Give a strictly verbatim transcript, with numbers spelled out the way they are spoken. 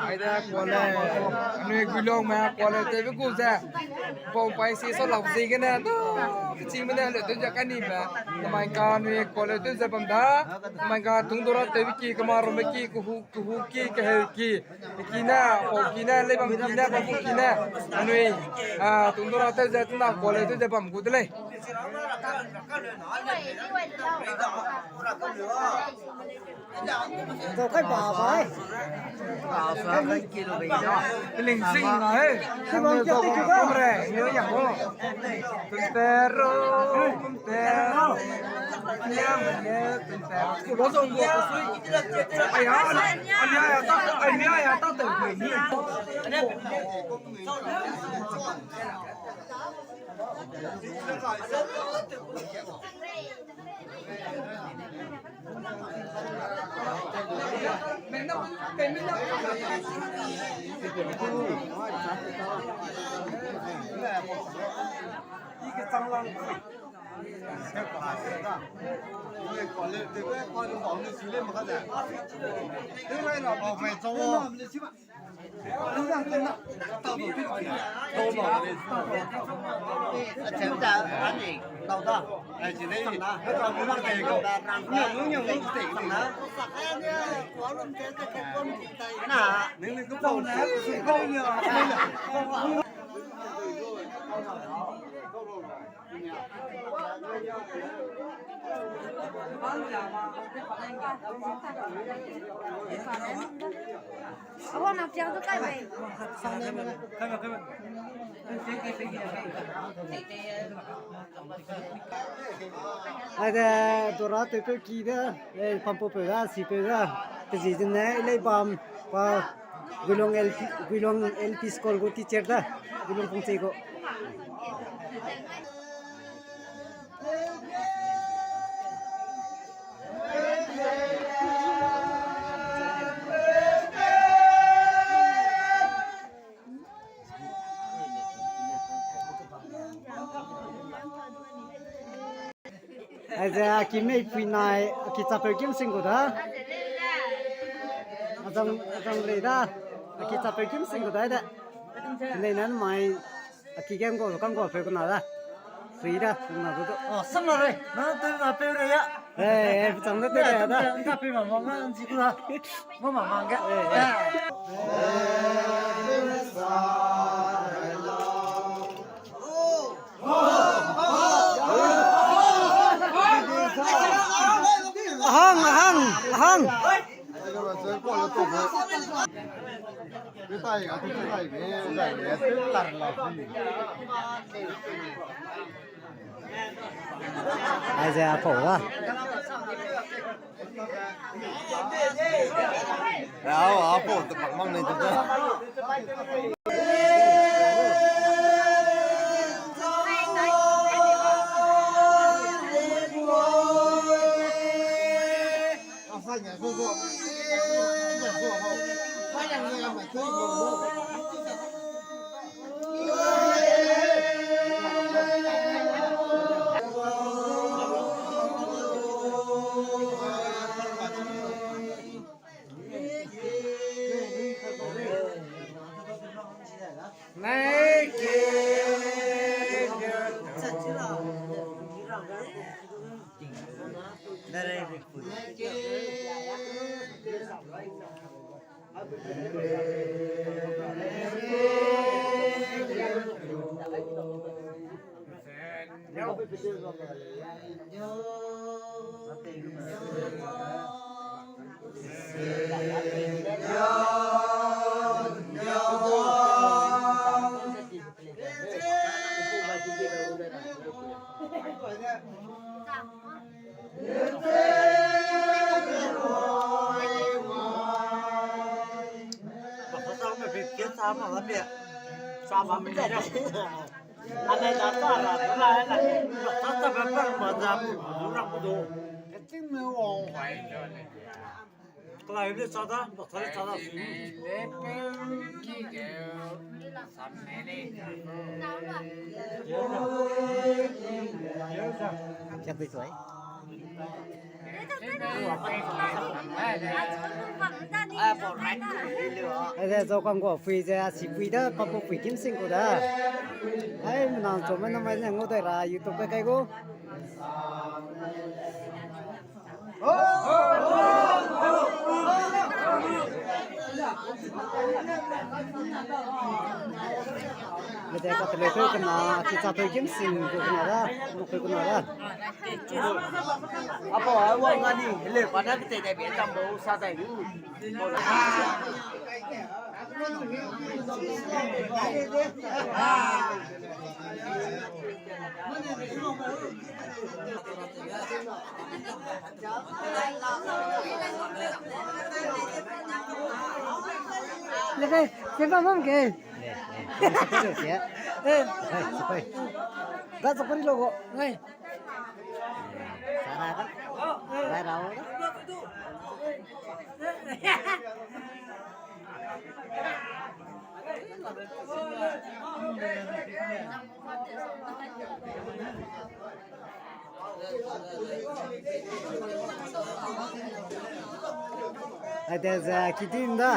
Aide kuale, anui Guilongme kuale tewbe gu ze, pau pai si sa lau ziegene, na, kechîngme ne le tew ze kanime, namai ka anui kuale tew ze bam da, namai ka tungdura tewbe ki, kema rumbe ki, kehu, kehu ki, keheu ki, ki ne, pau ki ne, leibam ki ne, bambu ki ne, anui, a, tungdura tew ze, tena kuale tew ze bam gu de lei. Zau kai ba bai. Ling sing na he. Sibang kia te ki ba. Re, ni ya mo. Kuntero, kuntero. Ania mene, kuntero. Lo zong go sui. Aya, ania ya ta, ania ya ta te ni. Awa na piang du kai bei. Aide, dora tewpeu ki de, eh, pampau peu da, sipeu da, pezi zene, ilei bam, pa, Guilong L P, Guilong L P School gu teacher da, Guilong Pungchei gu. Aize, a ki mei pui nai, a ki chapeu kim sing gu da. Azang, azang lei da. A ki chapeu kim sing gu da de. Lei nan mai, a ki gen gu, kan gu peu kuna da. Sui da, kuna du du. Oh, sam la rei. Na te na peu rei ya. Eh, eh, chang da te da. Na peu ma ma na ji ku da. Ma ma ma ge. Eh, eh. Ahang, ahang, ahang. Aize a pau da. Au, a pau te pak mang nei te da. Aide, zau kang gua pui ze, a si pui da, pa pu pui gim sing gu da. Ai, menang chome na mai ne ngau dai ra, YouTube kai kai gu. Mede ka tele pe kena, ki cha pe gim sing gu kena da, mo pe kena da. Apo, a wa ngani, hele, pa na kete de be tam bo sa dai lu. Lekai, se ba bam ke. Eh, eh. Ga sa kari lo go. Ngai. Sara ka. Ngai rau ka. Aide ze kidim da.